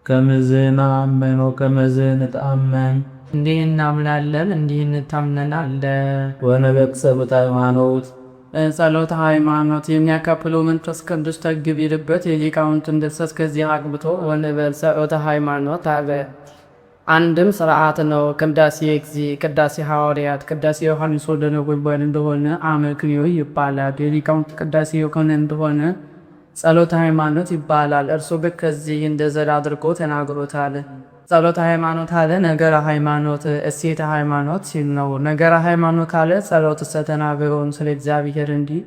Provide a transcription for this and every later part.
ከመዝ ነአምን ወከመዝ ንትአመን። እንዲህ እናምናለን፣ እንዲህ እንታምነናለን። ወንበቅ ጸሎተ ሃይማኖት። ጸሎተ ሃይማኖት የሚያካፍለው መንፈስ ቅዱስ ተግብ ይልበት የሊቃውንትን ድርሰት ከዚህ አግብቶ ወንበል ጸሎተ ሃይማኖት አለ። አንድም ስርዓት ነው። ቅዳሴ እግዚ፣ ቅዳሴ ሐዋርያት፣ ቅዳሴ ዮሐንስ ወልደ ነጎድጓድ እንደሆነ አመክንዮ ይባላል። የሊቃውንት ቅዳሴ የሆነ እንደሆነ ጸሎተ ሃይማኖት ይባላል። እርሱ ግን ከዚህ እንደዘል አድርጎ ተናግሮታል። ጸሎተ ሃይማኖት አለ ነገረ ሃይማኖት እሴተ ሃይማኖት ሲል ነው። ነገረ ሃይማኖት አለ ጸሎት ሰተናግሮን ስለ እግዚአብሔር እንዲህ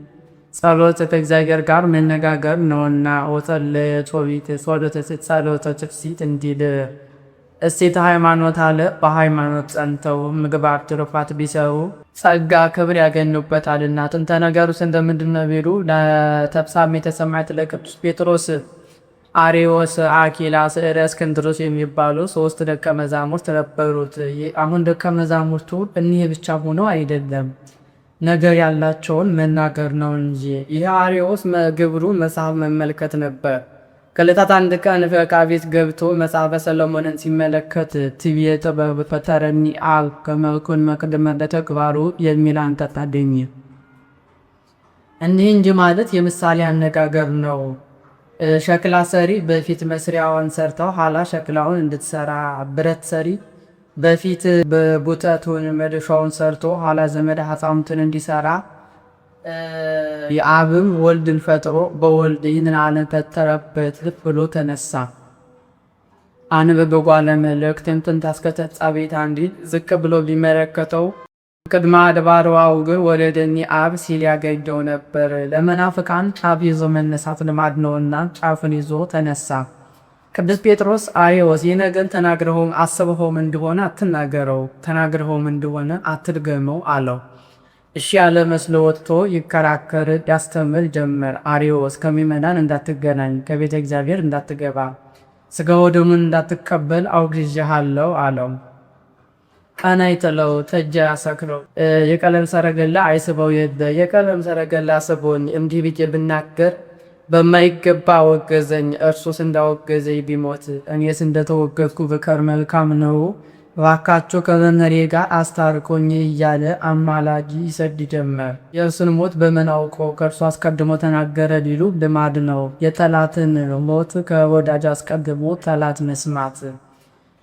ጸሎት ከእግዚአብሔር ጋር መነጋገር ነውና ወጸለየ ጦቢት ጸሎተ ጸሎተ ትፍሲት እንዲል። እሴተ ሃይማኖት አለ በሃይማኖት ጸንተው ምግባር ትሩፋት ቢሰሩ ጸጋ ክብር ያገኙበታልና። ጥንተ ነገሩስ እንደምንድን ነው ቢሉ ለተፍጻሜተ ሰማዕት ለቅዱስ ጴጥሮስ አሬዎስ፣ አኪላስ፣ እለእስክንድሮስ የሚባሉ ሶስት ደቀ መዛሙርት ነበሩት። አሁን ደቀ መዛሙርቱ እኒህ ብቻ ሆነው አይደለም፣ ነገር ያላቸውን መናገር ነው እንጂ። ይህ አሬዎስ ግብሩ መጽሐፍ መመልከት ነበር። ከዕለታት አንድ ቀን ዕቃ ቤት ገብቶ መጽሐፈ ሰሎሞንን ሲመለከት ትቤ ጥበብ ፈጠረኒ አብ ከመልኩን መቅድመ ለተግባሩ የሚል አንቀጽ አገኘ። እንዲህ እንጂ ማለት የምሳሌ አነጋገር ነው። ሸክላ ሰሪ በፊት መስሪያውን ሰርተው ኋላ ሸክላውን እንድትሰራ፣ ብረት ሰሪ በፊት በቡጠቱን መድሻውን ሰርቶ ኋላ ዘመድ ሐፃምቱን እንዲሰራ፣ የአብም ወልድን ፈጥሮ በወልድ ይህንን ዓለም ፈጠረበት ብሎ ተነሳ። አንብብ በጓለ መልእክት እንትን ታስከተጻቤት አንዲት ዝቅ ብሎ ቢመለከተው ቅድመ አድባር ወእግር ወለደኒ አብ ሲል ያገኘው ነበር። ለመናፍቃን ጫፍ ይዞ መነሳት ልማድ ነውና ጫፍን ይዞ ተነሳ። ቅዱስ ጴጥሮስ አርዮስ ይህ ነገር ተናግረውም አስበኸውም እንደሆነ አትናገረው፣ ተናግረኸውም እንደሆነ አትድገመው አለው። እሺ ያለ መስሎ ወጥቶ ይከራከር ያስተምር ጀመር። አርዮስ ከምእመናን እንዳትገናኝ፣ ከቤተ እግዚአብሔር እንዳትገባ፣ ሥጋ ወደሙን እንዳትቀበል አውግዤሃለሁ አለው። ቀን አይጥለው ጠጅ አያሰክረው፣ የቀለም ሰረገላ አይስበው የለ የቀለም ሰረገላ ስቦኝ እንዲህ ብዬ ብናገር በማይገባ ወገዘኝ። እርሱስ እንዳወገዘኝ ቢሞት እኔስ እንደተወገዝኩ ብቀር መልካም ነው። እባካችሁ ከመምህሬ ጋር አስታርቆኝ እያለ አማላጅ ይሰድ ጀመር። የእርሱን ሞት በምን አውቆ ከእርሱ አስቀድሞ ተናገረ ሊሉ ልማድ ነው። የጠላትን ሞት ከወዳጅ አስቀድሞ ጠላት መስማት።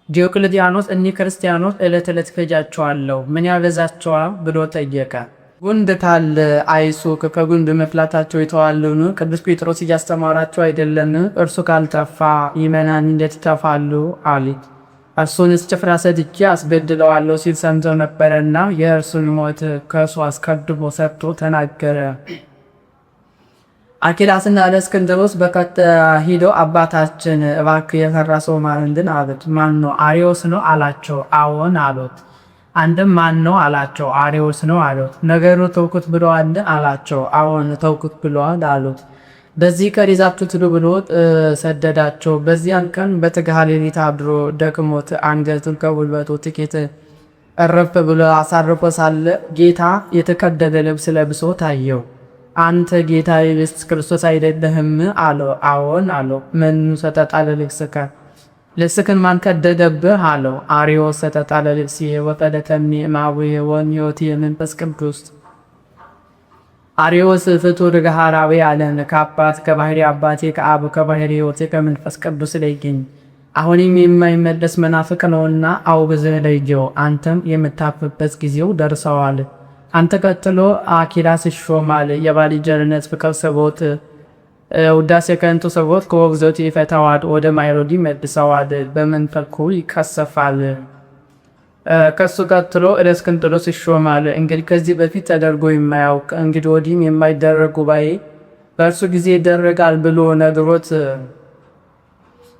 ዲዮቅልጥያኖስ እኒህ ክርስቲያኖች ዕለት ዕለት ፈጃቸዋለሁ፣ ምን ያበዛቸዋል ብሎ ጠየቀ። ጉንድ ታለ አይሱ ከጉንድ መፍላታቸው የተዋለኑ ቅዱስ ጴጥሮስ እያስተማራቸው አይደለም? እርሱ ካልጠፋ ይመናን እንዴት ይጠፋሉ? አሉት። እርሱንስ ጭፍራ ሰድጄ አስገድለዋለሁ ሲል ሰምቶ ነበረና የእርሱን ሞት ከእርሱ አስቀድሞ ሰጥቶ ተናገረ። አኪላስና እለእስክንድሮስ በቀጥታ ሂደው አባታችን እባክህ የፈራ ሰው ማንድን አሉት። ማን ነው? አርዮስ ነው አላቸው። አዎን አሉት። አንድም ማን ነው አላቸው። አርዮስ ነው አሉት። ነገሩ ተውኩት ብለዋል አላቸው። አዎን ተውኩት ብለዋል አሉት። በዚህ ቀን ይዛችሁት ሂዱ ብሎ ሰደዳቸው። በዚያን ቀን በትግሃ ሌሊት አድሮ ደክሞት አንገቱን ከጉልበቱ ጥቂት እረፍ ብሎ አሳርፎ ሳለ ጌታ የተቀደደ ልብስ ለብሶ ታየው። አንተ ጌታ ኢየሱስ ክርስቶስ አይደለህም አለው። አዎን አለው። መኑ ሰጠጣ ለልብስከ? ልብስክን ማን ቀደደብህ አለው። አርዮስ ሰጠጣ ለልብስየ ወቀደተኒ እምአቡየ ወእምሕይወትየ መንፈስ ቅዱስ። አርዮስ ፍጡር ገሃራዊ አለን። ከአባት ከባህሪ አባቴ ከአብ ከባህሪ ሕይወቴ ከመንፈስ ቅዱስ ለይኝ። አሁንም የማይመለስ መናፍቅ ነውና አውግዘህ ለየው። አንተም የምታፍበት ጊዜው ደርሰዋል። አንተ ቀጥሎ አኪላስ ይሾማል። የባልንጀርነት ፍቅር ስቦት ውዳሴ ከንቱ ስቦት ከወግዘቱ ይፈታዋል፣ ወደ ማይሮዲ መልሰዋል፣ በመንፈኩ ይከሰፋል። ከሱ ቀጥሎ እለእስክንድሮስ ይሾማል። እንግዲህ ከዚህ በፊት ተደርጎ የማያውቅ እንግዲህ ወዲህም የማይደረግ ጉባኤ በእርሱ ጊዜ ይደረጋል ብሎ ነግሮት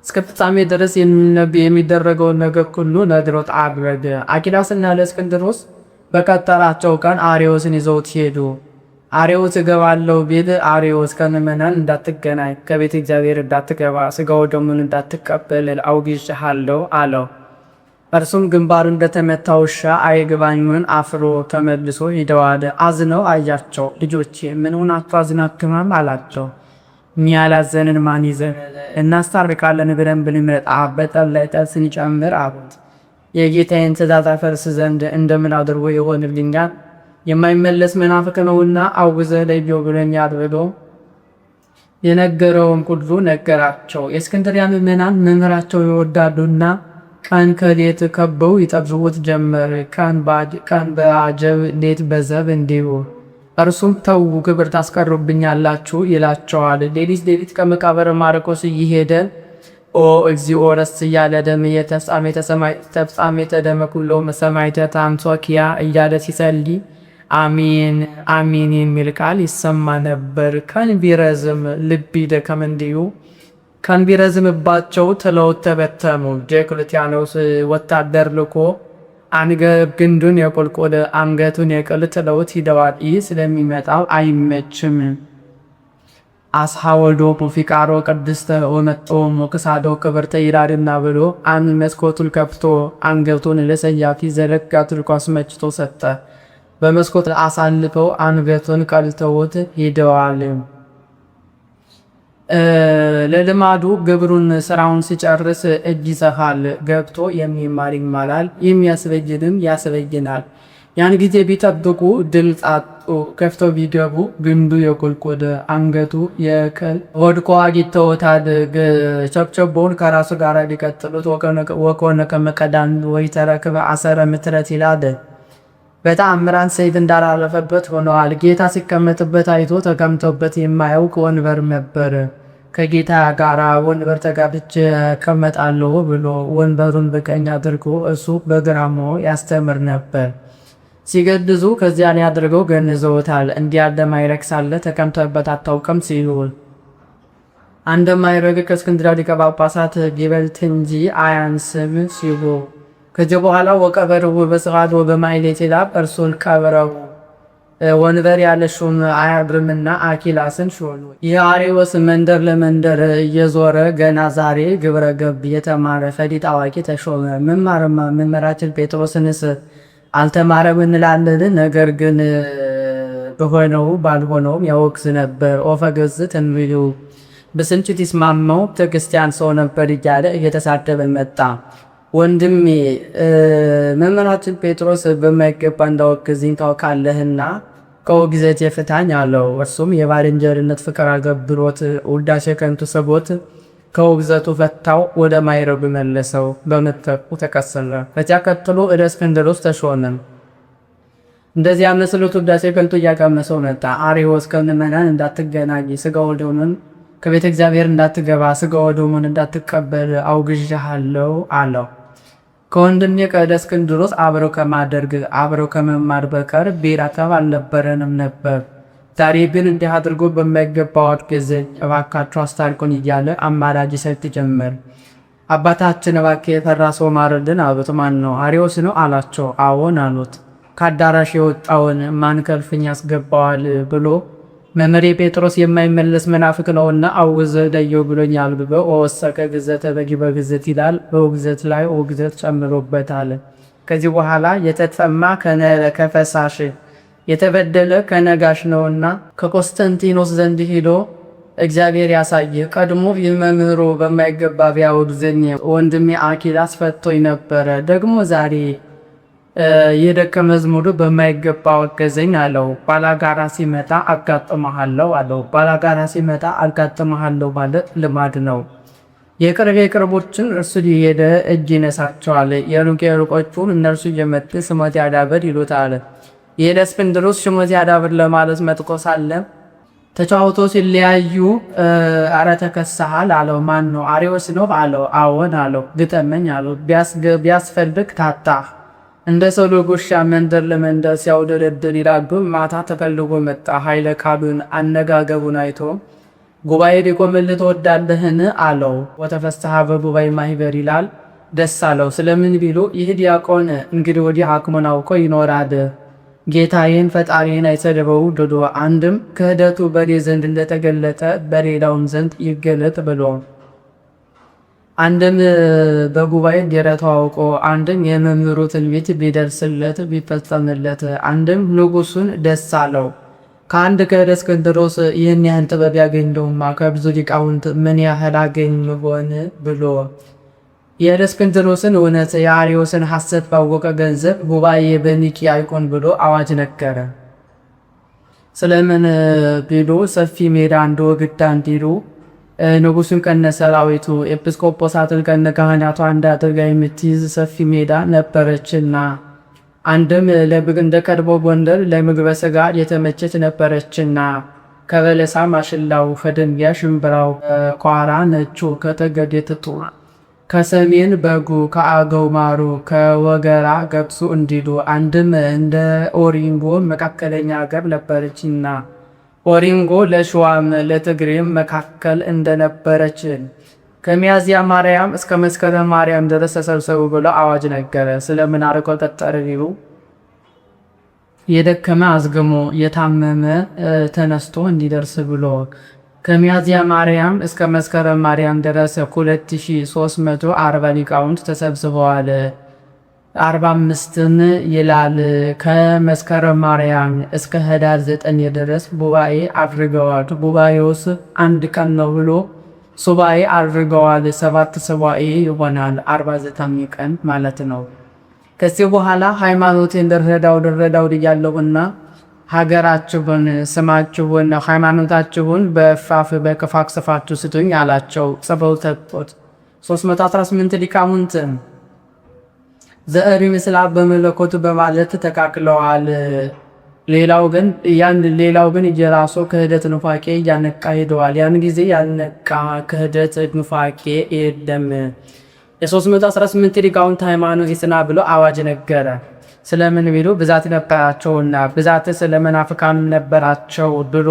እስከ ፍጻሜ ድረስ የሚደረገውን ነገር ሁሉ ነግሮት አረገ። አኪላስና እለእስክንድሮስ በቀጠራቸው ቀን አርዮስን ይዘውት ሄዱ። አርዮስ እገባለሁ ቢል አርዮስ ከምእመናን እንዳትገናኝ፣ ከቤተ እግዚአብሔር እንዳትገባ፣ ሥጋ ወደሙን እንዳትቀበል አውግዤሃለሁ አለው። እርሱም ግንባሩ እንደተመታ ውሻ አይግባኙን አፍሮ ተመልሶ ሂደዋል። አዝነው አያቸው። ልጆቼ ምን ሆናችሁ አዝናችኋል? አላቸው። እኛ ያላዘንን ማን ይዘን? እናስታርቃለን ብለን ብንመጣ በጠብ ላይ ጠብ ስንጨምር አሉት። የጌታዬን ትእዛዝ አፈርስ ዘንድ እንደምን አድርጎ ይሆንልኛል? የማይመለስ መናፍቅ ነውና አውግዘህ ለየው ብሎኛል ብሎ የነገረውን ሁሉ ነገራቸው። የእስክንድርያ ምዕመናን መምህራቸው ይወዳሉና ቀን ከሌት ከበው ይጠብቁት ጀመር። ቀን በአጀብ ሌት በዘብ እንዲሁ። እርሱም ተዉ ክብር ታስቀሩብኛላችሁ ይላቸዋል። ሌሊት ሌሊት ከመቃብር ማርቆስ እየሄደ ኦ እግዚኦ ረስ እያለ ደም ተፍጻሜተ ደመ ኩሎ ሰማዕተ አንጾኪያ እያለ ሲጸልይ አሜን አሜን የሚል ቃል ይሰማ ነበር። ቀን ቢረዝም ልብ ይደከም እንዲሁ ቀን ቢረዝምባቸው ጥለውት ተበተኑ። ዲዮቅልጥያኖስ ወታደር ልኮ ግንዱን የቆልቆለ አንገቱን የቅል ጥለውት ሂደዋል። ይህ ስለሚመጣው አይመችም። አስሐወልዶ ፊቃሮ ቅድስተ ወመጦ ወክሳዶ ክብርተ ይላልና ብሎ አንድ መስኮቱን ከፍቶ አንገቱን ለሰያፊ ዘረጋ አድርጎ አስመችቶ ሰጠ። በመስኮት አሳልፈው አንገቱን ቀልተውት ሄደዋል። ለልማዱ ግብሩን ስራውን ሲጨርስ እጅ ይሰፋል። ገብቶ የሚማር ይማራል፣ የሚያስበይንም ያስበይናል። ያን ጊዜ ቢጠብቁ ድምፅ አጡ። ከፍተው ቢገቡ ግንዱ የቆልቆለ አንገቱ የቅል ወድቆ አግኝተውታል። ቸብቸቦውን ከራሱ ጋር ቢቀጥሉት ወኮነ ከመ ወይ ተረክበ አሰረ ምትረት ይላል። በተአምራን ሰይፍ እንዳላለፈበት ሆነዋል። ጌታ ሲቀመጥበት አይቶ ተቀምጦበት የማያውቅ ወንበር ነበር። ከጌታ ጋር ወንበር ተጋብቼ እቀመጣለሁ ብሎ ወንበሩን በቀኝ አድርጎ እሱ በግራሞ ያስተምር ነበር። ሲገድዙ ከዚያን ያድርገው ገንዘውታል። እንዲህ ያለ ማዕረግ ሳለ ተቀምጠበት አታውቅም ሲሉ አንድ ማዕረግ ከእስክንድርያ ሊቀ ጳጳሳት ቢበልጥ እንጂ አያንስም ሲሉ ከዚህ በኋላ ወቀበርዎ በስብሐት ወበማኅሌት ይላል። እርሱን ቀብረው ወንበር ያለ ሹም አያድርምና አኪላስን ሾሙ። የአርዮስ መንደር ለመንደር እየዞረ ገና ዛሬ ግብረ ገብ የተማረ ፈሊጥ አዋቂ ተሾመ። መማርማ መምህራችን ጴጥሮስንስ አልተማረም እንላለን። ነገር ግን በሆነው ባልሆነውም ያወግዝ ነበር። ኦፈ ገዝት እንቢሉ ብስንጭት ይስማማው ክርስቲያን ሰው ነበር እያለ እየተሳደበ መጣ። ወንድሜ መምህራችን ጴጥሮስ በማይገባ እንዳወገዘኝ ታውቃለህና ከውግዘቴ ፍታኝ አለው። እርሱም የባልንጀርነት ፍቅር አገብሮት ውዳሴ ከንቱ ስቦት ከውግዘቱ ፈታው፣ ወደ ማዕረጉ መለሰው። በመተኩ ተቀሰለ። ከዚያ ቀጥሎ ወደ እስክንድሮስ ተሾመ። እንደዚያ መስሎት ውዳሴ ከንቱ እያቀመሰው መጣ። አርዮስ ከምዕመናን እንዳትገናኝ ሥጋ ወደሙን ከቤተ እግዚአብሔር እንዳትገባ ሥጋ ወደሙን እንዳትቀበል አውግዤሃለሁ አለው። ከወንድሜ ከእስክንድሮስ አብረው ከማደርግ አብረው ከመማር በቀር ሌላ ጠብ አልነበረንም ነበር። ዛሬ ግን እንዲህ አድርጎ በማይገባው አገዘኝ፣ እባካችሁ አስታርቁን እያለ አማላጅ ይሰጥ ጀመር። አባታችን እባክህ የፈራ ሰው ማርልን አሉት። ማን ነው? አርዮስ ነው አላቸው። አዎን አሉት። ከአዳራሽ የወጣውን ማን ከእልፍኝ ያስገባዋል ብሎ መምህሬ ጴጥሮስ የማይመለስ መናፍቅ ነውና አውግዘ ለየው ብሎኛል ብሎ ወሰከ ግዘተ በጊበ ግዝት ይላል። በውግዘት ላይ ውግዘት ጨምሮበታል። ከዚህ በኋላ የተጠማ ከፈሳሽ የተበደለ ከነጋሽ ነውና ከቆስጠንጢኖስ ዘንድ ሄዶ እግዚአብሔር ያሳየ ቀድሞ የመምህሩ በማይገባ ቢያወግዘኝ ወንድሜ አኪላስ ፈቶኝ ነበረ። ደግሞ ዛሬ የደቀ መዝሙሩ በማይገባ ወገዘኝ አለው። ባላጋራ ሲመጣ አጋጥመሃለሁ አለው። ባላጋራ ሲመጣ አጋጥመሃለሁ ማለት ልማድ ነው። የቅርብ የቅርቦችን እርሱ ሊሄደ እጅ ይነሳቸዋል። የሩቅ የሩቆቹን እነርሱ እየመጡ ስሞት ያዳብር ይሉታል። የእስክንድሮስ ሽሞት ያዳብር ለማለት መጥቆ ሳለ ተጫውቶ ሲለያዩ አረ ተከሰሃል አለው። ማን ነው? አርዮስ ነው አለው። አዎን አለው። ግጠመኝ አለው። ቢያስፈልግ ታጣ እንደ ሰው ልጉሻ መንደር ለመንደር ሲያውደለድል ይላሉ። ማታ ተፈልጎ መጣ። ኃይለ ቃሉን አነጋገቡን አይቶ ጉባኤ ሊቆምልህ ትወዳለህን? አለው። ወተፈስሐ በጉባኤ ማህበር ይላል። ደስ አለው። ስለምን ቢሉ ይህ ዲያቆን እንግዲህ ወዲህ አቅሙን አውቆ ይኖራል። ጌታዬን ፈጣሪን አይሰድበው ብሎ አንድም ክህደቱ በኔ ዘንድ እንደተገለጠ በሌላውም ዘንድ ይገለጥ ብሎ አንድም በጉባኤ እንዲረተዋውቆ አንድም የመምህሩ ትንቢት ቢደርስለት ቢፈጸምለት፣ አንድም ንጉሱን ደስ አለው። ከአንድ ከእስክንድሮስ ይህን ያህል ጥበብ ያገኘውማ ከብዙ ሊቃውንት ምን ያህል አገኝ ሆን ብሎ የእስክንድሮስን እውነት የአርዮስን ሐሰት ባወቀ ገንዘብ ጉባኤ በኒቅያ ይኩን ብሎ አዋጅ ነገረ። ስለምን ቢሉ ሰፊ ሜዳ እንደ ወግዳ እንዲሉ ንጉሱን ከነ ሰራዊቱ ኤጲስቆጶሳትን ከነ ካህናቱ አንድ አድርጋ የምትይዝ ሰፊ ሜዳ ነበረችና፣ አንድም እንደ ቀድሞ ጎንደር ለምግበ ሥጋ የተመቸች ነበረችና፣ ከበለሳ ማሽላው፣ ከደንጊያ ሽምብራው፣ ኳራ ነጩ፣ ከጠገዴ ጥጡ፣ ከሰሜን በጉ፣ ከአገው ማሩ፣ ከወገራ ገብሱ እንዲሉ፣ አንድም እንደ ኦሪንጎ መካከለኛ አገር ነበረችና ኦሪንጎ ለሸዋም ለትግሬም መካከል እንደነበረች ከሚያዝያ ማርያም እስከ መስከረም ማርያም ድረስ ተሰብሰቡ ብሎ አዋጅ ነገረ። ስለምን አርቆ ቀጠረ ቢሉ የደከመ አዝግሞ የታመመ ተነስቶ እንዲደርስ ብሎ ከሚያዝያ ማርያም እስከ መስከረም ማርያም ድረስ 2340 ሊቃውንት ተሰብስበዋል። 45ን ይላል። ከመስከረም ማርያም እስከ ህዳር 9 ድረስ ጉባኤ አድርገዋል። ጉባኤውስ አንድ ቀን ነው ብሎ ሱባኤ አድርገዋል። 7 ሱባኤ ይሆናል፣ 49 ቀን ማለት ነው። ከዚህ በኋላ ሃይማኖቴን ልረዳው ልረዳው እያለሁና ሀገራችሁን፣ ስማችሁን፣ ሃይማኖታችሁን በፋፍ በክፋክ ጽፋችሁ ስጡኝ አላቸው። ጽፈው ሰጡት። 318 ሊቃውንት ዘእሪ ምስላ በመለኮቱ በማለት ተካክለዋል። ሌላው ግን የራሱ ክህደት ኑፋቄ እያነቃ ሄደዋል። ያን ጊዜ ያልነቃ ክህደት ኑፋቄ የለም። የ318 ሊቃውንት ሃይማኖት ይጽና ብሎ አዋጅ ነገረ። ስለምን ቢሉ ብዛት ነበራቸውና ብዛት ስለመናፍቃን ነበራቸው ብሎ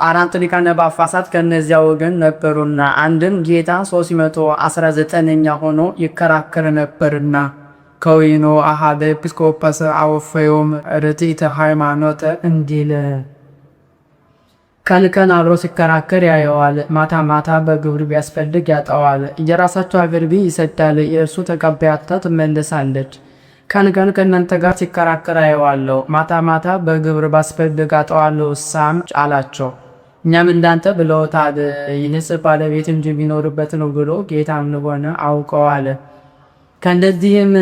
አራት ሊቃነ ጳጳሳት ከእነዚያ ወገን ነበሩና አንድም ጌታ 319ኛ ሆኖ ይከራከር ነበርና ከወይኖ አሃደ ኤጲስቆጶስ አወፈዮም ርትዕተ ሃይማኖት እንዲል ቀን ቀን አብሮ ሲከራከር ያየዋል። ማታ ማታ በግብር ቢያስፈልግ ያጠዋል። የራሳቸው አገር ቢ ይሰዳል። የእርሱ ተቀባይ አጥታ ትመለሳለች። ቀን ቀን ከእናንተ ጋር ሲከራከር አየዋለሁ፣ ማታ ማታ በግብር ባስፈልግ አጠዋለሁ ሳም አላቸው። እኛም እንዳንተ ብለውታል። ይህስ ባለቤት እንጂ ቢኖርበት ነው ብሎ ጌታ እንደሆነ አውቀዋል። ከእንደዚህም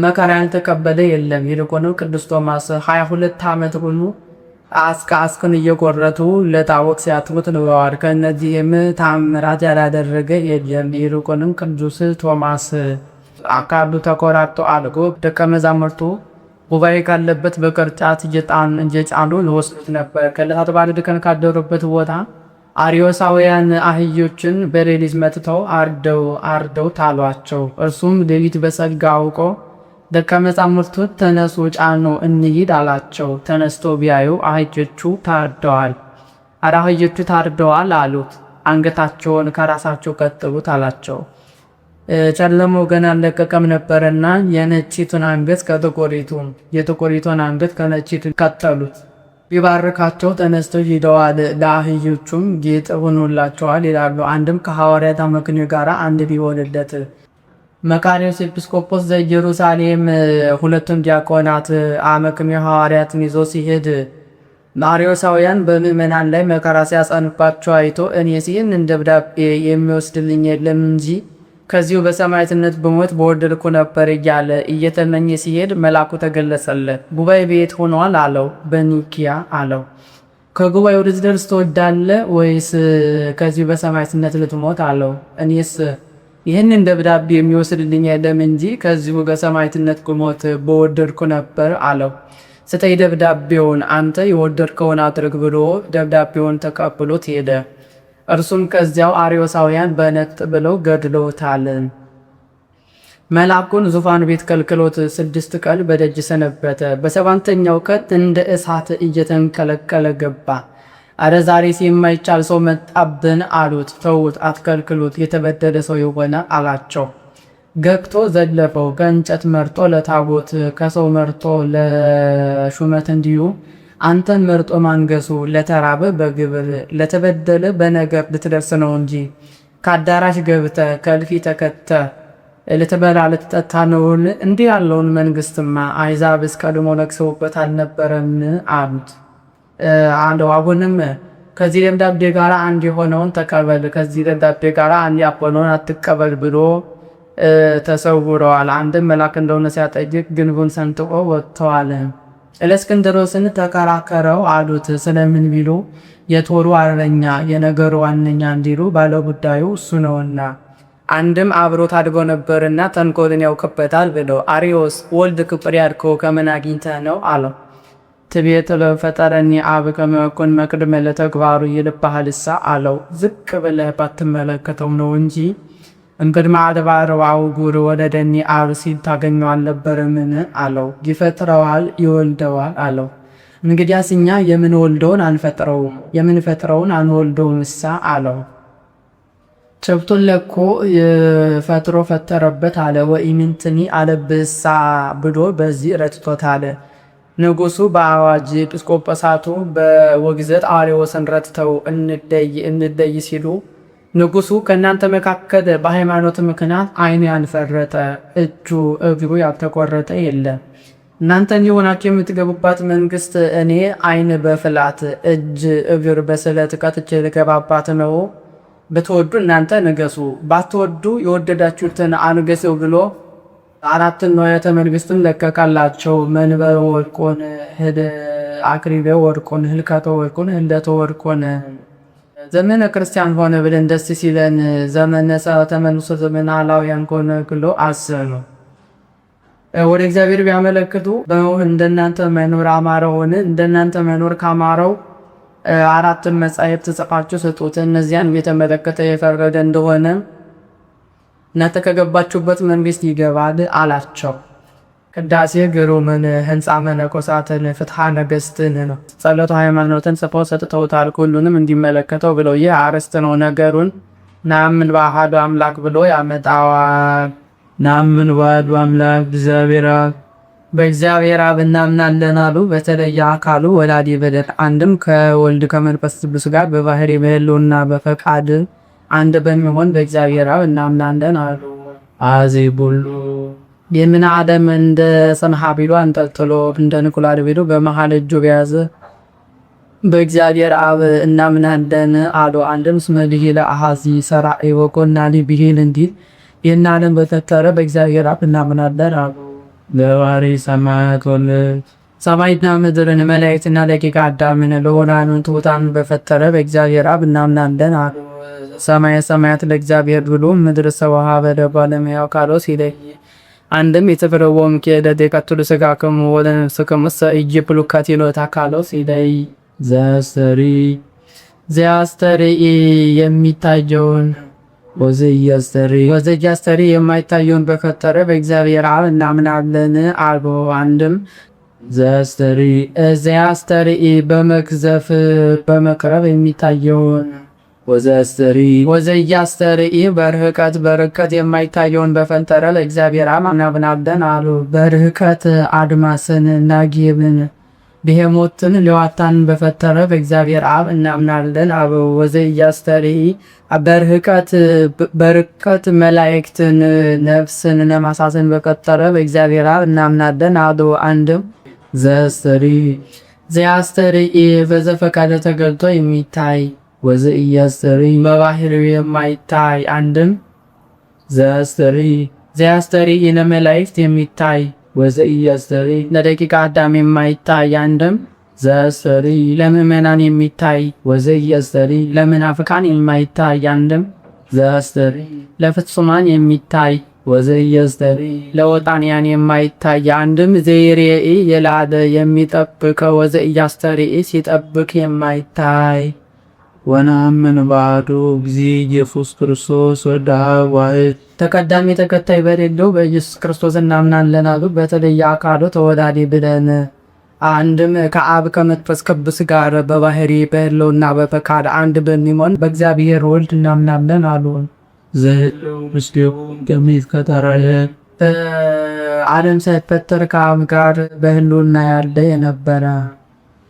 መከራ ያልተቀበለ የለም። ይልቁንም ቅዱስ ቶማስ 22 ዓመት ሁሉ አስከ አስክን እየቆረቱ ለጣዖት ሲያጥቡት ኖረዋል። ከእነዚህም ታምራት ያላደረገ የለም። ይልቁንም ቅዱስ ቶማስ አካሉ ተቆራርጦ አልቆ ደቀ መዛሙርቱ ጉባኤ ካለበት በቅርጫት እየጫኑ ሊወስዱት ነበር። ከዕለታት በአንድ ቀን ካደሩበት ቦታ አርዮሳውያን አህዮችን በሌሊት መጥተው አርደው አርደው ታሏቸው። እርሱም ሌሊት በጸጋ አውቆ ደቀ መዛሙርቱ ተነሱ፣ ጫኑ፣ እንሂድ አላቸው። ተነስቶ ቢያዩ አህዮቹ ታርደዋል። አረ አህዮቹ ታርደዋል አሉት። አንገታቸውን ከራሳቸው ቀጥሉት አላቸው። ጨለማው ገና አልለቀቀም ነበርና የነጭቱን አንገት ከጥቁሪቱ የጥቁሪቱን አንገት ከነጭቱ ቀጠሉት። ቢባርካቸው ተነስተው ሂደዋል። ለአህዮቹም ጌጥ ሆኖላቸዋል ይላሉ። አንድም ከሐዋርያት አመክንዮ ጋር አንድ ቢሆንለት መቃርዮስ ኤጲስቆጶስ ዘኢየሩሳሌም ሁለቱም ዲያቆናት አመክንዮ ሐዋርያትን ይዞ ሲሄድ አርዮሳውያን በምዕመናን ላይ መከራ ሲያጸኑባቸው አይቶ እኔስ ይህንን ደብዳቤ የሚወስድልኝ የለም እንጂ ከዚሁ በሰማዕትነት ብሞት በወደድኩ ነበር እያለ እየተመኘ ሲሄድ መልአኩ ተገለጸለት። ጉባኤ ቤት ሆኗል አለው። በኒኪያ አለው። ከጉባኤው ልትደርስ ትወዳለህ ወይስ ከዚሁ በሰማዕትነት ልትሞት አለው። እኔስ ይህንን ደብዳቤ የሚወስድልኝ የለም እንጂ ከዚሁ በሰማዕትነት ብሞት በወደድኩ ነበር አለው። ስጠኝ ደብዳቤውን፣ አንተ የወደድከውን አድርግ ብሎ ደብዳቤውን ተቀብሎት ሄደ። እርሱም ከዚያው አርዮሳውያን በነጥ ብለው ገድለውታል። መልአኩን ዙፋን ቤት ከልክሎት 6 ቀን በደጅ ሰነበተ። በሰባተኛው ቀን እንደ እሳት እየተንቀለቀለ ገባ። አረ ዛሬስ የማይቻል ሰው መጣብን አሉት። ተዉት፣ አትከልክሉት፣ የተበደለ ሰው የሆነ አላቸው። ገብቶ ዘለፈው። ከእንጨት መርጦ ለታቦት ከሰው መርጦ ለሹመት እንዲሁ አንተን መርጦ ማንገሱ ለተራበ በግብር ለተበደለ በነገር ልትደርስ ነው እንጂ ከአዳራሽ ገብተ ከልፊ ተከተ ልትበላ ልትጠጣ ነውን? እንዲህ ያለውን መንግስትማ አሕዛብ እስቀድሞ ነግሰውበት አልነበረም አሉት። አለው። አሁንም ከዚህ ደብዳቤ ጋር አንድ የሆነውን ተቀበል፣ ከዚህ ደብዳቤ ጋር አንድ ያልሆነውን አትቀበል ብሎ ተሰውረዋል። አንድም መልአክ እንደሆነ ሲያጠይቅ ግንቡን ሰንጥቆ ወጥተዋል። እለእስክንድሮስን ተከራከረው አሉት። ስለምን ቢሉ የጦሩ አርበኛ የነገሩ ዋነኛ እንዲሉ ባለጉዳዩ እሱ ነውና፣ አንድም አብሮት አድጎ ነበርና ተንኮልን ያውቅበታል ብሎ አሪዮስ ወልድ ክብር ያድከው ከምን አግኝተህ ነው አለው። ትቤት ለፈጠረኒ አብ ከመኮን መቅድመ ለተግባሩ ይልብሃልሳ አለው። ዝቅ ብለህ ባትመለከተው ነው እንጂ እምቅድመ አድባር ወአውጉር ወለደኒ አብ ሲል ታገኘው አልነበረምን አለው። ይፈጥረዋል ይወልደዋል አለው። እንግዲያስ እኛ የምንወልደውን አንፈጥረውም የምንፈጥረውን አንወልደውም እሳ አለው። ጭብጡን ለኮ ፈጥሮ ፈጠረበት አለ። ወኢምንትኒ አለብሳ ብሎ በዚህ ረድቶት አለ። ንጉሱ በአዋጅ ኤጲስቆጶሳቱ በውግዘት አርዮስን ረድተው እንደይ እንደይ ሲሉ ንጉሱ ከእናንተ መካከል በሃይማኖት ምክንያት ዓይኑ ያልፈረጠ እጁ እግሩ ያልተቆረጠ የለም። እናንተ እንዲሆናችሁ የምትገቡባት መንግስት እኔ ዓይን በፍላት እጅ እግር በስለት ቀጥቼ ልገባባት ነው። ብትወዱ እናንተ ንገሱ፣ ባትወዱ የወደዳችሁትን አንገሰው ብሎ አራትን ንዋያተ መንግስትን ለቀቀላቸው። መንበረ ወርቁን፣ አክሊለ ወርቁን፣ ህልከተ ወርቁን፣ ህንደተ ወርቁን። ዘመነ ክርስቲያን ሆነ ብለን ደስ ሲለን ዘመነ ተመልሶ ዘመነ አላውያን ከሆነ ብሎ አዘኑ። ወደ እግዚአብሔር ቢያመለክቱ እንደናንተ መኖር አማረውን? እንደናንተ መኖር ካማረው አራትን መጻሕፍት ጽፋችሁ ስጡት። እነዚያን የተመለከተ የፈረደ እንደሆነ እናንተ ከገባችሁበት መንግስት ይገባል አላቸው። ቅዳሴ ግሩምን፣ ህንፃ መነኮሳትን፣ ፍትሐ ነገስትን ነው። ጸሎተ ሃይማኖትን ጽፈው ሰጥተውታል። ሁሉንም እንዲመለከተው ብለው ይህ አርዕስት ነው። ነገሩን ናምን በአሐዱ አምላክ ብሎ ያመጣዋል። ናምን በአሐዱ አምላክ እግዚአብሔር አብ በእግዚአብሔር አብ እናምናለን አሉ። በተለየ አካሉ ወላዲ በደል አንድም ከወልድ ከመንፈስ ቅዱስ ጋር በባህሪ በህልውና በፈቃድ አንድ በሚሆን በእግዚአብሔር አብ እናምናለን አሉ። አዜ ቡሉ የምን ዓለም እንደ ጽንሐ ቢሉ አንጠልጥሎ እንደ እንቁላል ቢሉ በመሃል እጁ በያዘ በእግዚአብሔር አብ እናምናለን አሉ። አንድም እስመ ብሂለ አሐዚ ሰራዒ ወቆናሊ ብሂል እንዲል ይህን ዓለም በፈጠረ በእግዚአብሔር አብ እናምናለን አሉ። ለባህሪ ሰማያት ወምድር ሰማይና ምድርን መላእክትና ደቂቀ አዳምን ልዑላኑን ትሑታንን በፈጠረ በእግዚአብሔር አብ እናምናለን አሉ። ሰማየ ሰማያት ለእግዚአብሔር ብሎ ምድር ሰውሃ በደጓ ለመያው ካሎስ ይለይ አንድም የተፈረወም ከደደ ቀትሉ ስጋክሙ ወለነፍስክሙ ኢይብሉ ከቲሎታ ካሎስ ይለይ ዘአስተርኢ ዘያስተርኢ የሚታየውን ወዘኢያስተርኢ ወዘኢያስተርኢ የማይታየውን በፈጠረ በእግዚአብሔር አብ እናምናለን አሉ። አንድም ዘያስተርኢ ዘያስተርኢ በመግዘፍ በመቅረብ የሚታየውን ወዘያስተርኢ ወዘኢያስተርኢ በርህቀት በርቀት የማይታየውን በፈጠረ ለእግዚአብሔር አብ እናምናለን አሉ። በርህቀት አድማስን ናጊብን ብሄሞትን ሌዋታንን በፈጠረ በእግዚአብሔር አብ እናምናለን አሉ። ወዘኢያስተርኢ በርህቀት በርቀት መላእክትን ነፍስን ነማሳትን በፈጠረ በእግዚአብሔር አብ እናምናለን አሉ። አንድም ዘያስተርኢ ዘያስተርኢ በዘፈቀደ ተገልጦ የሚታይ ወዘኢያስተርኢ በባህሪው የማይታይ አንድም ዘያስተርኢ ዘያስተርኢ ለመላእክት የሚታይ ወዘኢያስተርኢ ለደቂቀ አዳም የማይታይ አንድም ዘያስተርኢ ለምእመናን የሚታይ ወዘኢያስተርኢ ለመናፍቃን የማይታይ አንድም ዘያስተርኢ ለፍጹማን የሚታይ ወዘኢያስተርኢ ለወጣንያን የማይታይ አንድም ዘይሬኢ የላደ የሚጠብቅ ወዘኢያስተርኢ ሲጠብቅ የማይታይ ወነአምን በአሐዱ እግዚእ ኢየሱስ ክርስቶስ ወልደ አብ ዋሕድ ተቀዳሚ ተከታይ በሌለው በኢየሱስ ክርስቶስ እናምናለን አሉ። በተለየ አካሉ ተወላዲ ብለን አንድም ከአብ ከመንፈስ ቅዱስ ጋር በባህሪ በሕልውና በፈቃድ አንድ በሚሆን በእግዚአብሔር ወልድ እናምናለን አሉ። ዘህልው ምስሌሁ እምቅድመ ይትፈጠር ዓለም ዓለም ሳይፈጠር ከአብ ጋር በሕልውና ያለ የነበረ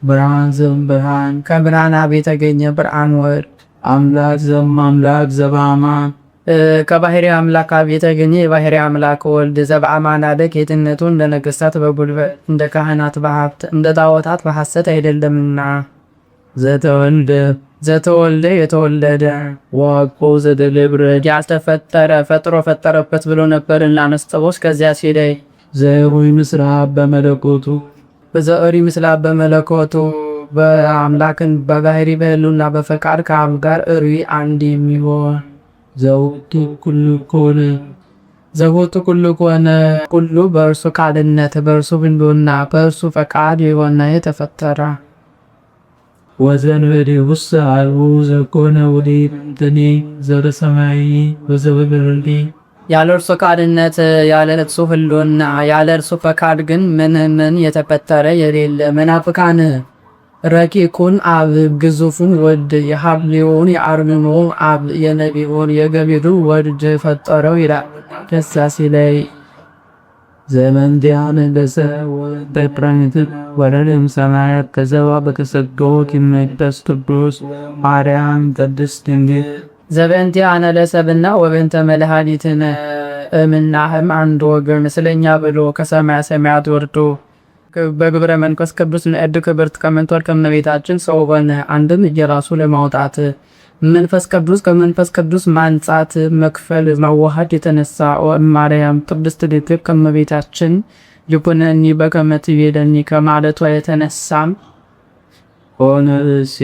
ብርሃን ዘእምብርሃን ከብርሃን አብ የተገኘ ብርሃን ወልድ አምላክ ዘእምአምላክ ዘበአማን ከባህሪ አምላክ አብ የተገኘ የባህሪ አምላክ ወልድ ዘበአማን አለ። ጌትነቱ እንደ ነገስታት በጉልበት እንደ ካህናት በሀብት እንደ ጣዖታት በሐሰት አይደለምና። ዘተወልደ ዘተወልደ የተወለደ ወአኮ ዘተገብረ ያልተፈጠረ ፈጥሮ ፈጠረበት ብሎ ነበርና አነስጥቦስ ከዚያ ሲለይ ዘዕሩይ ምስለ አብ በመለኮቱ በዘዕሩይ ምስለ አብ በመለኮቱ በአምላክን በባህሪ በህልውና በፈቃድ ከአብ ጋር ዕሩይ አንድ የሚሆን ዘውቱ ኩሉ ኮነ ዘቦቱ ኩሉ ኮነ ኩሉ በእርሱ ካልነት በእርሱ ህልውና በእርሱ ፈቃድ የሆነ የተፈጠረ ወዘእንበሌሁሰ አልቦ ዘኮነ ወሊድ እምኔ ዘበሰማይ ወዘበምድር ያለ እርሱ ካልነት ያለ እርሱ ህልውና ያለ እርሱ ፈቃድ ግን ምን ምን የተፈጠረ የሌለ መናፍቃን ረቂቁን አብ ግዙፉን ወልድ የሐልዮውን የአርምሞውን አብ የነቢቡን የገቢሩን ወልድ ፈጠረው ይላል። ደስ ሲለይ ዘበእንቲአነ ለሰብእ ወበፕራኒት ወለእም ሰማያት ከዘባ በተሰገወ ይመቅደስ ቅዱስ ማርያም ቅድስት ድንግል ዘበእንቲአነ ለሰብእና ወበእንተ መድኃኒትነ እምናህም አንድ ወገን ስለኛ ብሎ ከሰማያ ሰማያት ወርዶ በግብረ መንፈስ ቅዱስ ንዕድ ክብርት ከምትወልድ ከእመቤታችን ሰው ሆነ። አንድም የራሱ ለማውጣት መንፈስ ቅዱስ ከመንፈስ ቅዱስ ማንጻት መክፈል መዋሃድ የተነሳ ማርያም ቅድስት ድንግል ከእመቤታችን ይኩነኒ በከመ ትቤለኒ ከማለቷ የተነሳም ኮነ ብእሲ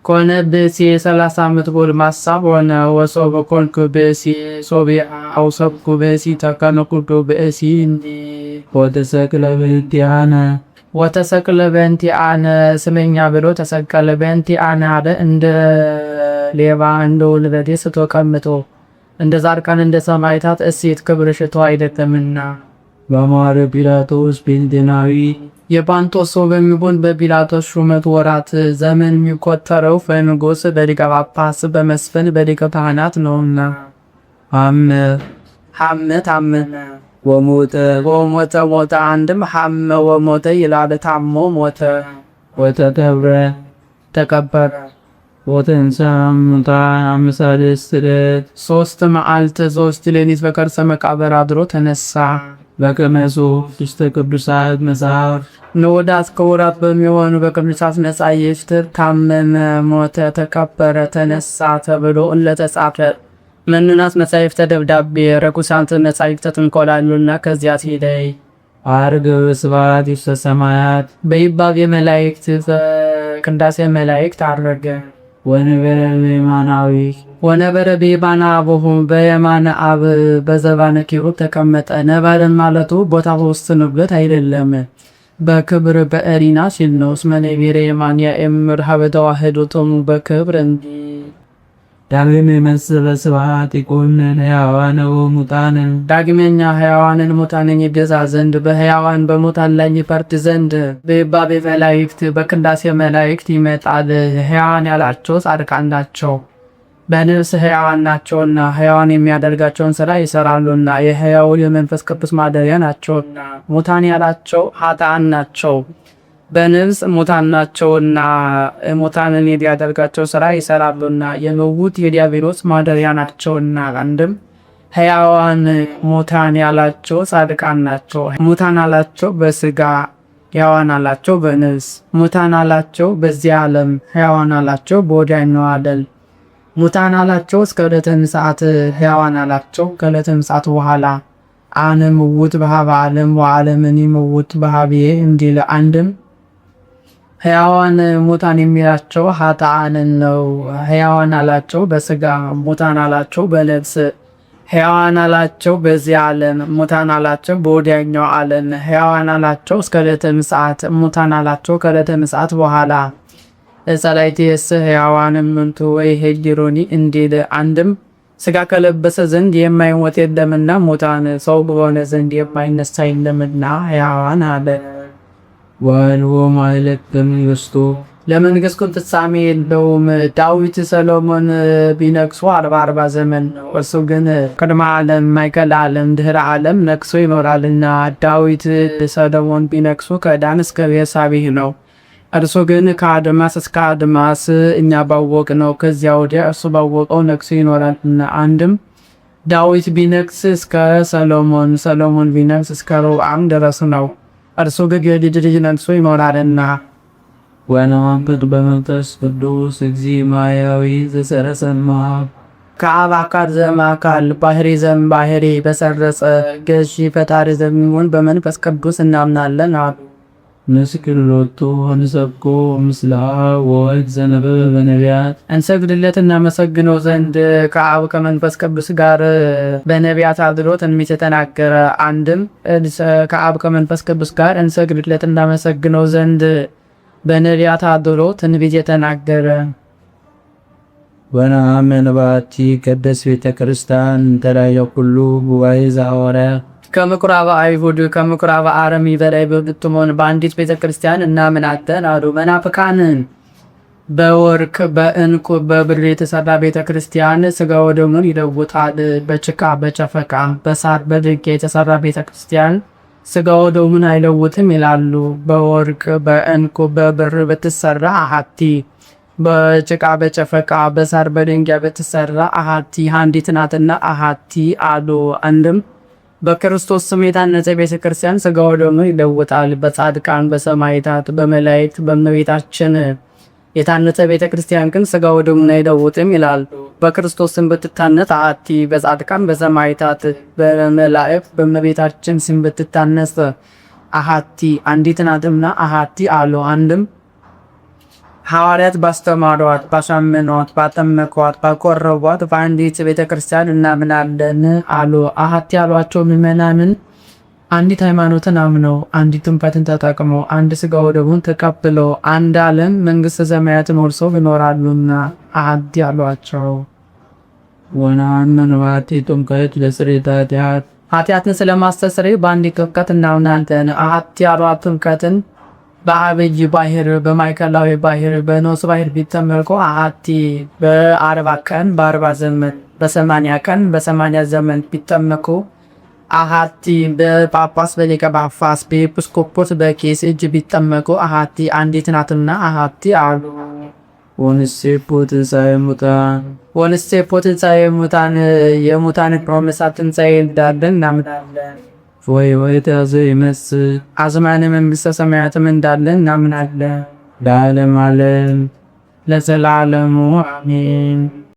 ኮነ ብእሲ የ30 ዓመት ጎልማሳ ሆነ። ወሶበ ኮንኩ ብእሲ ሶቤ አውሰብኩ ብእሲ ተከነኩ ብእሲ ወተሰቅለ በእንቲአነ ወተሰቅለ በእንቲአነ ስመኛ ብሎ ተሰቀለ። በእንቲአነ አለ እንደ ሌባ እንደ ወንበዴ ስቶ ቀምቶ እንደ ጻድቃን እንደ ሰማዕታት እሴት ክብር ሽቶ አይደለምና። በማረ ጲላጦስ ጴንጤናዊ የጳንጦስ ሰው በሚሆን በጲላጦስ ሹመት ወራት ዘመን የሚቆጠረው በንጉሥ በሊቀ ጳጳስ በመስፍን በሊቀ ካህናት ነውና። ሐመ ሐመ ታመመ ወሞተ ወሞተ ሞተ። አንድም ሐመ ወሞተ ይላል። ታሞ ሞተ። ወተቀብረ ተቀበረ። ወተንሥአ እሙታን አመ ሣልስት ዕለት 3 መዓልት 3 ሌሊት በከርሰ መቃብር አድሮ ተነሳ። በከመ ጽሑፍ ውስተ ቅዱሳት መጽሐፍ ንዑዳት ክቡራት በሚሆኑ በቅዱሳት መጻሕፍት ታመመ፣ ሞተ፣ ተቀበረ፣ ተነሳ ተብሎ እንደተጻፈ መኑናት መጻሕፍተ ደብዳቤ ርኩሳት መጻሕፍተ ጥንቆላሉና ከዚያ ሲለይ ዐርገ በስብሐት ውስተ ሰማያት በይባቤ መላእክት ቅዳሴ መላእክት አረገ። ወነበረ በየማናዊ ወነበረ በየማነ አቡሁ በየማነ አብ በዘባነ ኪሩብ ተቀመጠ። ነበረን ማለቱ ቦታ ተወስኖበት አይደለም፣ በክብር በእሪና ሲል ነው። እስመ ነቢረ የማን ያእምር ሀበ ተዋህዶቶሙ በክብር እንዲ ዳግም ይመጽእ በስብሐት ይኮንን ሕያዋነ ወሙታነ ዳግመኛ ሕያዋንን ሙታንን ይገዛ ዘንድ በሕያዋን በሙታን ላይ ይፈርድ ዘንድ በይባቤ መላእክት በቅዳሴ መላእክት ይመጣል። ሕያዋን ያላቸው ጻድቃን ናቸው፣ በነፍስ ሕያዋን ናቸውና ሕያዋን የሚያደርጋቸውን ሥራ ይሰራሉና የሕያው የመንፈስ ቅዱስ ማደሪያ ናቸውና። ሙታን ያላቸው ኃጥአን ናቸው፣ በነፍስ ሙታን ናቸውና ሙታንን የሚያደርጋቸው ሥራ ይሰራሉና የምውት የዲያብሎስ ማደሪያ ናቸውና። አንድም ሕያዋን ሙታን ያላቸው ጻድቃን ናቸው። ሙታን አላቸው በስጋ ሕያዋን አላቸው በነፍስ። ሙታን አላቸው በዚህ ዓለም፣ ሕያዋን አላቸው በወዲያኛው ዓለም። ሙታን አላቸው እስከ ዕለተ ምጽአት፣ ሕያዋን አላቸው ከዕለተ ምጽአት በኋላ። አነ ምውት በኀበ ዓለም ወዓለምኒ ምውት በኀቤየ እንዲል። አንድም ሕያዋን ሙታን የሚላቸው ኃጥአንን ነው። ሕያዋን አላቸው በስጋ፣ ሙታን አላቸው በነፍስ። ሕያዋን አላቸው በዚህ ዓለም፣ ሙታን አላቸው በወዲያኛው ዓለም። ሕያዋን አላቸው እስከ ዕለተ ምጽአት፣ ሙታን አላቸው ከዕለተ ምጽአት በኋላ። ጸላእትየሰ ሕያዋን እምንቱ ወይሄድሩኒ እንዲል። አንድም ስጋ ከለበሰ ዘንድ የማይሞት የለምና ሙታን፣ ሰው በሆነ ዘንድ የማይነሳ የለምና ሕያዋን አለ። ወአልቦ ማእለቅ በመንግሥቱ ለመንግሥቱ ፍጻሜ የለውም። ዳዊት ሰሎሞን ቢነግሱ 40 40 ዘመን ነው። እርሱ ግን ቅድመ ዓለም ማእከለ ዓለም ድኅረ ዓለም ነግሶ ይኖራልና። ዳዊት ሰሎሞን ቢነግሱ ከዳን እስከ ቤርሳቤህ ነው። እርሱ ግን ከአድማስ እስከ አድማስ እኛ ባወቅ ነው። ከዚያ ወዲያ እርሱ ባወቀው ነግሶ ይኖራልና። አንድም ዳዊት ቢነግስ እስከ ሰሎሞን፣ ሰሎሞን ቢነግስ እስከ ሮብዓም ድረስ ነው። እርሱ ግን የልጅ ልጅ ነግሶ ይኖራልና። ወነአምን በመንፈስ ቅዱስ እግዚእ ማያዊ ዘሰረጸ እምአብ ከአብ አካል ዘእምአካል ባሕሪ ዘእምባሕሪ በሰረጸ ገዢ ፈጣሪ ዘሚሆን በመንፈስ ቅዱስ እናምናለን አሉ። ንስግድ ሎቱ ወንሰብኮ ምስለ አብ ወወልድ ዘነበበ በነቢያት እንሰግድለት እናመሰግነው ዘንድ ከአብ ከመንፈስ ቅዱስ ጋር በነቢያት አድሮ ትንቢት የተናገረ አንድም ከአብ ከመንፈስ ቅዱስ ጋር እንሰግድለት እናመሰግነው ዘንድ በነቢያት አድሮ ትንቢት የተናገረ ወነአምን በአቲ ቅድስት ቤተ ክርስቲያን እንተ ላዕለ ኩሉ ጉባኤ ዘሐዋርያት ከምኩራበ አይሁድ ከምኩራበ አረሚ በላይ በምትሆን በአንዲት ቤተ ክርስቲያን እናምናለን አሉ። መናፍቃንን በወርቅ በዕንቁ በብር የተሰራ ቤተ ክርስቲያን ስጋ ወደሙን ይለውጣል። በጭቃ በጨፈቃ በሳር በድንጋይ የተሰራ ቤተ ክርስቲያን ስጋ ወደሙን አይለውጥም ይላሉ። በወርቅ በዕንቁ በብር ብትሰራ አሐቲ፣ በጭቃ በጨፈቃ በሳር በድንጋይ ብትሰራ አሐቲ አንዲት ናትና አሐቲ አሉ። አንድም በክርስቶስ ስም የታነጸ ቤተ ክርስቲያን ስጋ ወደሙ ይለውጣል። በጻድቃን በሰማዕታት በመላእክት በእመቤታችን የታነጸ ቤተ ክርስቲያን ግን ስጋ ወደሙን አይለውጥም ይላሉ። በክርስቶስ ስም ብትታነጽ አሐቲ፣ በጻድቃን በሰማዕታት በመላእክት በእመቤታችን ስም ብትታነጽ አሐቲ አንዲት ናትና አሐቲ አሉ። አንድም ሐዋርያት ባስተማሯት፣ ባሳመኗት፣ ባጠመቋት፣ ባቆረቧት በአንዲት ቤተ ክርስቲያን እናምናለን አሉ። አሐቲ ያሏቸው ምዕመናንን አንዲት ሃይማኖትን አምነው አንዲት ጥምቀትን ተጠቅመው አንድ ሥጋ ወደሙን ተቀብለው አንድ ዓለም መንግሥተ ሰማያትን ወርሰው ይኖራሉና አሐቲ ያሏቸው። ወነአምን በአቲ ጥምቀት ለስርየተ ኃጢአት ኃጢአትን ስለማስተስረይ በአንዲት ጥምቀት እናምናለን። አሐቲ ያሏት ጥምቀትን በአብይ ባህር በማዕከላዊ ባህር በኖስ ባህር ቢጠመቁ አሐቲ፣ በ40 ቀን በ40 ዘመን በ80 ቀን በ80 ዘመን ቢጠመቁ አሐቲ፣ በጳጳስ በሊቀ ጳጳስ በኤጲስቆጶስ በቄስ እጅ ቢጠመቁ አሐቲ አንዲት ናትና አሐቲ አሉ። ወንሴፎ ትንሣኤ ሙታን ወንሴፎ ትንሣኤ ሙታን የሙታን ፕሮሚሳት ትንሣኤ እንዳለን እናምናለን። ወሕይወት ዘይመጽእ አዝማነ መንግሥተ ሰማያትም እንዳለን እናምናለን። ለዓለመ ዓለም ለዘላለሙ አሜን።